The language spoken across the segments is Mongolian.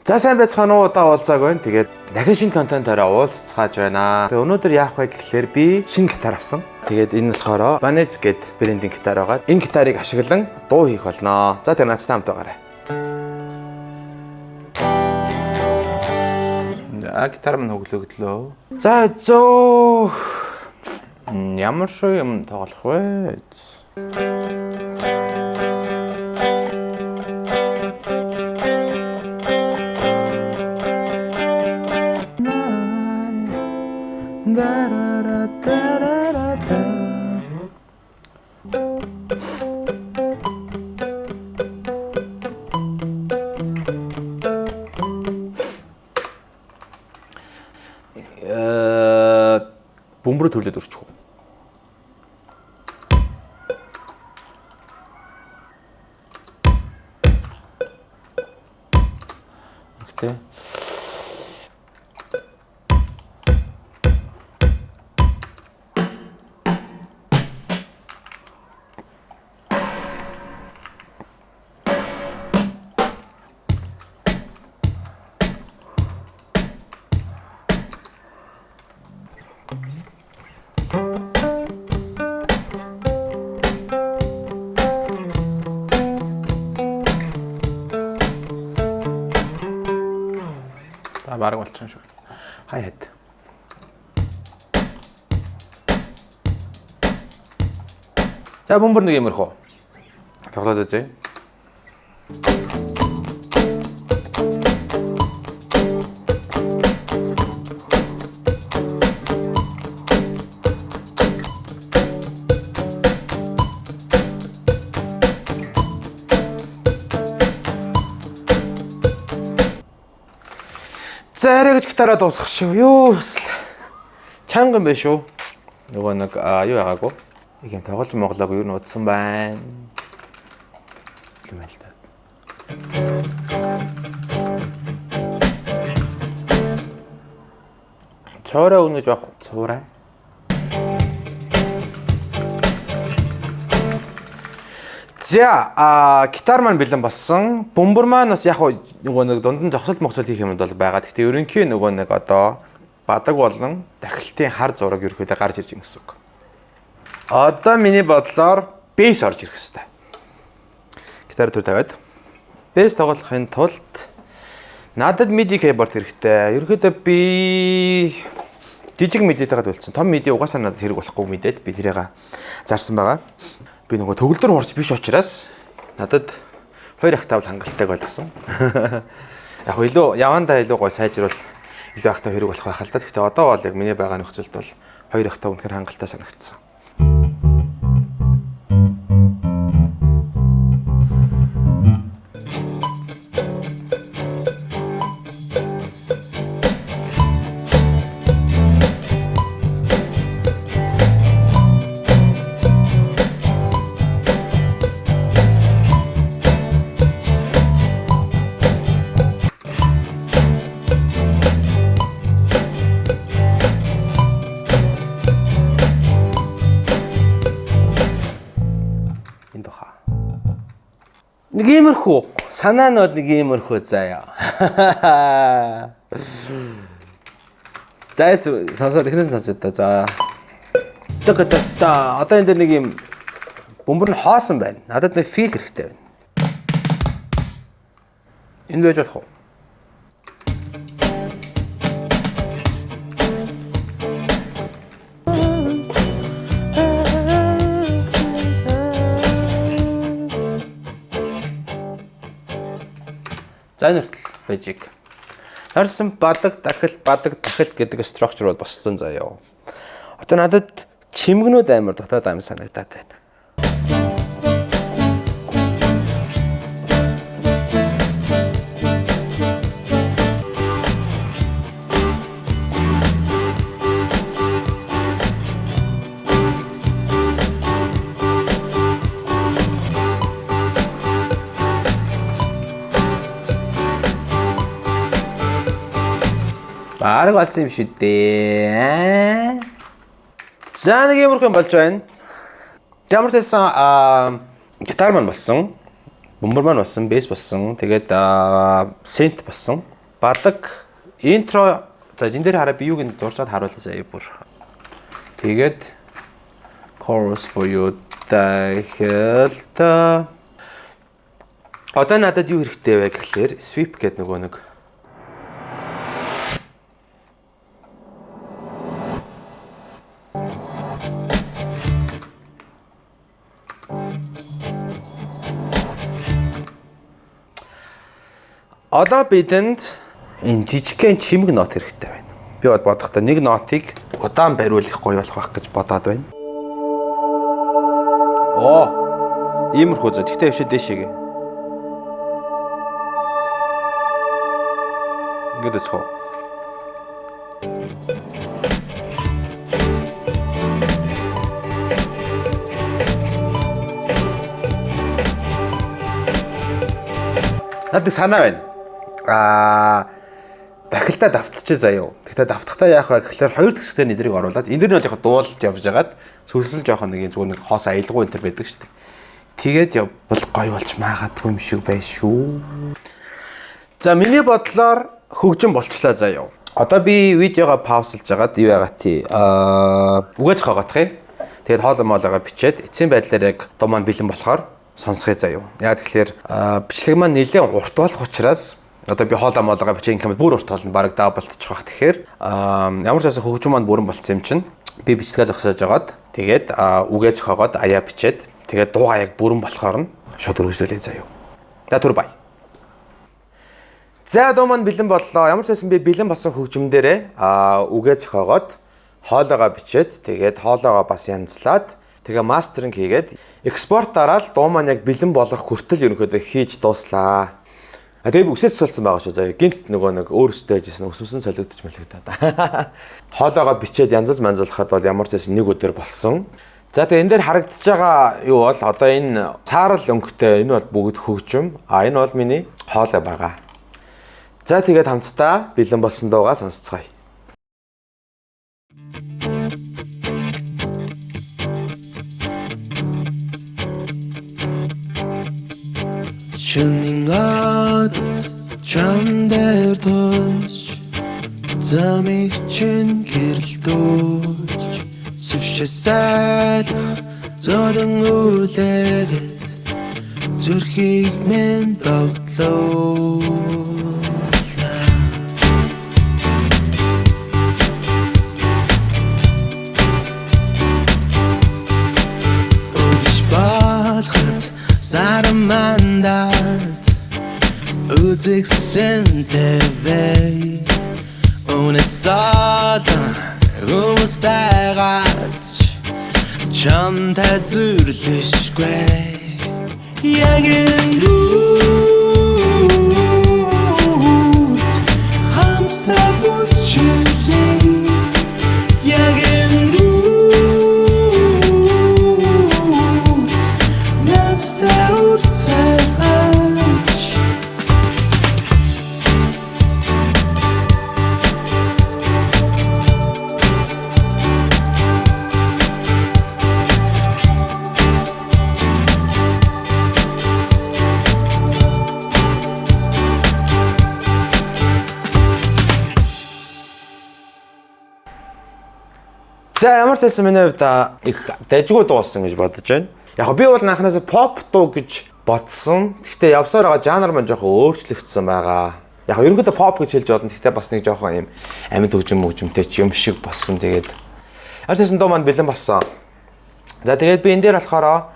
За, сайн байцгаана уу, удаа уулзааг байна. Тэгээд дахин шинэ контентаараа уулзцгааж байна. Тэгээд өнөөдөр яах вэ гэхлээр би шинэ гитар авсан. Тэгээд энэ болохоор Ibanez гээд брендийн гитар байгаа. Энэ гитарыг ашиглан дуу хийх болно. За, тэгээд надтай хамт байгаарай. За, гитар минь хөглөгдлөө. За, зөө ямар шүү юм тоглох вэ? Бөмбөрөө төрлөөд өрчих үү? Гэтэ та бараг болчих юм шүү. Хай хэд. За, бөмбөр нэг юмэрхүү. Тоглоод үзье. За, арай гэж гитараа дуусгах шүү. Юу эсвэл чанга юм байна шүү. Нөгөө нэг юу ягаагүй. Нэг юм тоглож моглоогүй, юу н удсан байна. Юм байл та. Цоорой өгнө гэж байх. Цуурай. За, гитар маань бэлэн болсон. Бөмбөр маань бас яг нөгөө нэг дунд нь зогсол могсол хийх юмуд бол байгаа. Гэхдээ ерөнхий нөгөө нэг одоо бадаг болон дахилтын хар зураг ерөнхийдөө гарч ирж юм гэсэн үг. Одоо миний бодлоор bass орж ирэх хэвээр. Гитар төр тавиад bass тоглохын тулд надад MIDI keyboard хэрэгтэй. Ерөнхийдөө би жижиг MIDI-тэйгээ төлсөн. Том MIDI угаасаа надад хэрэг болохгүй мэдээд би тэрийг зарсан байгаа. Би нөгөө төгөлдөр хурц биш учраас надад хоёр октав хангалтайг ойлгосон. Яг илүү явандаа илүү гой сайжруул, илүү октав хэрэг болох байх л да. Гэхдээ одоо бол яг миний байгаа нөхцөлд бол хоёр октав үнэхээр хангалттай санагдсан. Энэ тухай. Нэг иймэрхүү. Санаа нь бол нэг иймэрхүү заяа. За, сонсоод эхнээс сонсоод та. За. Тэг тэг та. Одоо энэ дээр нэг юм бөмбөр нь хоосон байна. Надад нэг fill хэрэгтэй байна. Энэ байж болох уу? За, энэ хүртэл бэжиг. Харсан бадаг дахил, бадаг дахил гэдэг structure бол боссон заяа. Одоо надад чимгнүүд амар дотоод аим санагдаад байна. Бараг болсон юм шүү дээ. За, нэг иймэрхүү юм болж байна. Ямар ч байсан гитар маань болсон. Бөмбөр маань болсон, bass болсон. Тэгээд synth болсон. Бадаг intro, за, энэ дээр хараа, би юуг нь зурчаад харуулъя заяа бүр. Тэгээд chorus буюу дахилт. Одоо надад юу хэрэгтэй вэ гэхлээр sweep гэдэг нөгөө нэг. Одоо бидэнд энэ жижигхэн чимэг нот хэрэгтэй байна. Би бол бодохдоо нэг нотыг удаан бариулах гоё болох байх гэж бодоод байна. Оо. Иймэрхүү зөө. Тэгтээ өшөө дээшээгээ. Ингээд өцгөө. Надад санаа байна. Дахилтаа давтчих заяо. Тэгтээ давтахтаа яах вэ гэхлээр хоёр хэсэгтээ нэдрийг оруулаад энэ дэр нь бол яг дуулж явж хагаад сүрсэл жоохон нэг зүгээр нэг хоос аялгау энэ төр байдаг шүү дээ. Тэгээд явбал гоё болж магадгүй юм шиг байна шүү. За, миний бодлоор хөгжин болчлаа заяо. Одоо би видеого pause лж хагаад юу яагаа тий. Үгээ зохиогоодох юм. Тэгээд хоол моолоогоо бичээд эцсийн байдлаар яг дуу маань бэлэн болохоор сонсхий заяо. Яг тэгэхээр бичлэг маань нэлээд урт болох учраас одоо би хоолоо моолоогоо бичээ юм бүр урт болно, бараг double тчих бах. Тэгэхээр ямар ч байсан хөгжим маань бүрэн болцсон юм чинь би бичлэгээ зогсоож агаад тэгээд үгээ зохиогоод аяа бичээд тэгээд дуугаа яг бүрэн болохоор нь шууд үргэлжлүүлээ заяо. За, түр бай. За, дуу маань бэлэн боллоо. Ямар ч байсан би бэлэн болсон хөгжим дээрээ үгээ зохиогоод, хоолоогоо бичээд, тэгээд хоолоогоо бас янзлаад, тэгээ mastering хийгээд, export дараал дуу маань яг бэлэн болох хүртэл ерөнхийдөө хийж дууслаа. А тэгээ би үсээ цэцэлсэн байгаа шүү заяа. Гинт нөгөө нэг өөр өстэй байжсэн өсөмсөн солигдож малигдаад. Хоолоогоо бичээд янзалж манзалхад бол ямар ч байсан нэг өдөр болсон. За, тэгээ энэ дээр харагдаж байгаа юу бол одоо энэ цаарал өнгөтэй энэ бол бүгд хөгжим. А энэ бол миний хоолой байгаа. За, тэгээд хамтдаа бэлэн болсон дуугаа сонсцгоё. Шөнийн одод чам дээр тусч, замыг чинь гэрэлтүүлж, сэвшээ сайлах зодон үлээгээд зүрхийг минь догтлоо. Өгш болоход сарамандад үзэгсэн тэвэй. Үнэс олон хүмүүс байгаад ч чамтай зүрлэшгүй. Яг энэ үрт хамтдаа бүжиглээ. Яг энэ үрт надтай уртсайлгач. За, ямар ч байсан миний хувьд их дажгүй дуусан гэж бодож байна. Яг би бол анханасаа pop дуу гэж бодсон. Гэхдээ явсаар байгаа жанр маань жоохон өөрчлөгдсөн байгаа. Яг ерөнхийдөө pop гэж хэлж болно. Гэхдээ бас нэг жоохон юм амьд хөгжим мөгжимтэй ч юм шиг болсон. Тэгээд ямар ч байсан дуу маань бэлэн болсон. За, тэгээд би энэ дээр болохоор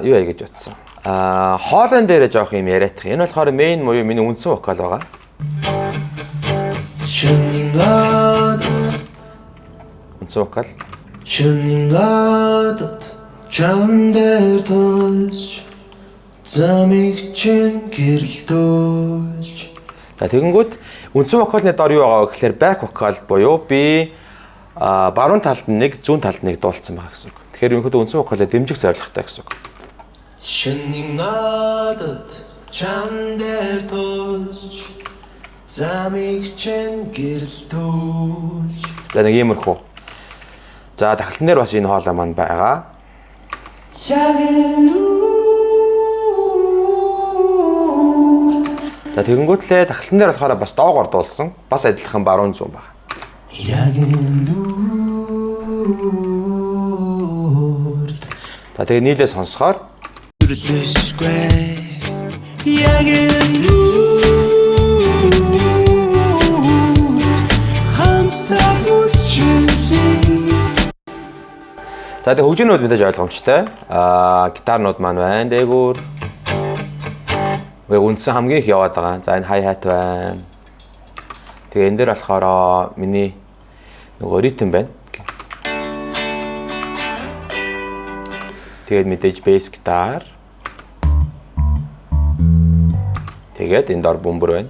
юу яа гэж бодсон. Хоолойн дээрээ жоох юм яриадах. Энэ болохоор main буюу миний үндсэн вокал байгаа. Шөнийн одод Үндсэн вокал. Шөнийн одод чам дээр тусч, замыг чинь гэрэлтүүлж. За, тэгэнгүүт үндсэн вокалны дор юу байгаа вэ гэхээр back vocal буюу би баруун талд нь нэг, зүүн талд нэг дуулсан байгаа гэсэн үг. Тэгэхээр ерөнхийдөө үндсэн вокалыг дэмжих зорилготой гэсэн үг. Шөнийн одод чам дээр тусч, замыг чинь гэрэлтүүлж. За, нэг иймэрхүү. За, дахилтан дээр бас энэ хоолой маань байгаа. Яг энэ үрт За, тэгэнгүүтлээ тахилтан дээр болохоор бас доогоор дуулсан. Бас адилхан баруун зүүн байна. Яг энэ дүрт. За, тэгээ нийлээ сонсохоор Төрлөшгүй. Яг энэ дүрт хамтдаа бүжиглээ. За, тэгээ хөгжөөнүүд мэдээж ойлгомжтой. Гитарнууд маань байна. Дээгүүр. Үгүй, үндсэн хамгийн их яваад байгаа. За, энэ hi hat байна. Тэгээ энэ дээр болохоор миний нөгөө ритм байна. Тэгээд мэдээж bass гитар. Тэгээд энэ дор бөмбөр байна.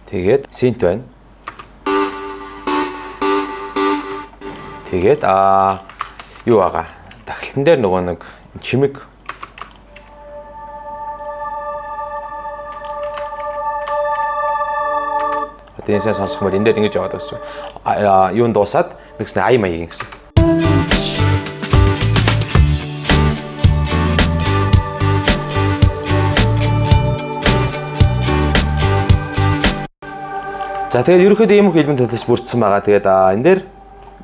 Тэгээд synth байна. Тэгээд юу байгаа? Тахилтан дээр нөгөө нэг чимэг. Одоо энэ сайн сонсох юм бол энэ дээр ингэж яваад гэсэн. Юун дуусаад нэгснэ ая маягийн гэсэн. За, тэгээд ерөнхийдөө ийм их элементээс бүрдсэн байгаа. Тэгээд энэ дээр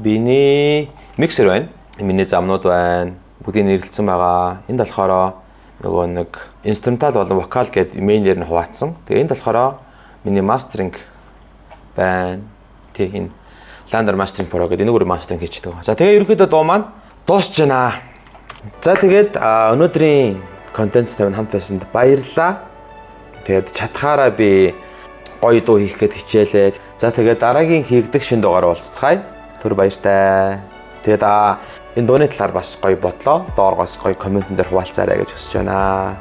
биний миксер байна. Миний замнууд байна. Бүгдийг нэрлэлсэн байгаа. Энд болохоор нөгөө нэг instrumental болон вокал гэдэг main ээр нь хуваацсан. Тэгээ энд болохоор миний mastering байна. Тэг, энэ Lander Mastering Pro гэдэг энэгээр mastering хийчихдэг. За, тэгээ ерөнхийдөө дуу маань дуусч байна. За, тэгээд өнөөдрийн контент тавин хамт байсанд баярлалаа. Тэгээд чадхаараа би гоё дуу хийх гээд хичээлээ. За, тэгээд дараагийн хийгдэх шинэ дугаар уулзцгаая. Түр баяртай. Тэгээд энэ дууны талаар бас гоё бодлоо. Дооргоос гоё comment эн дээр хуваалцаарай гэж хүсэж байна.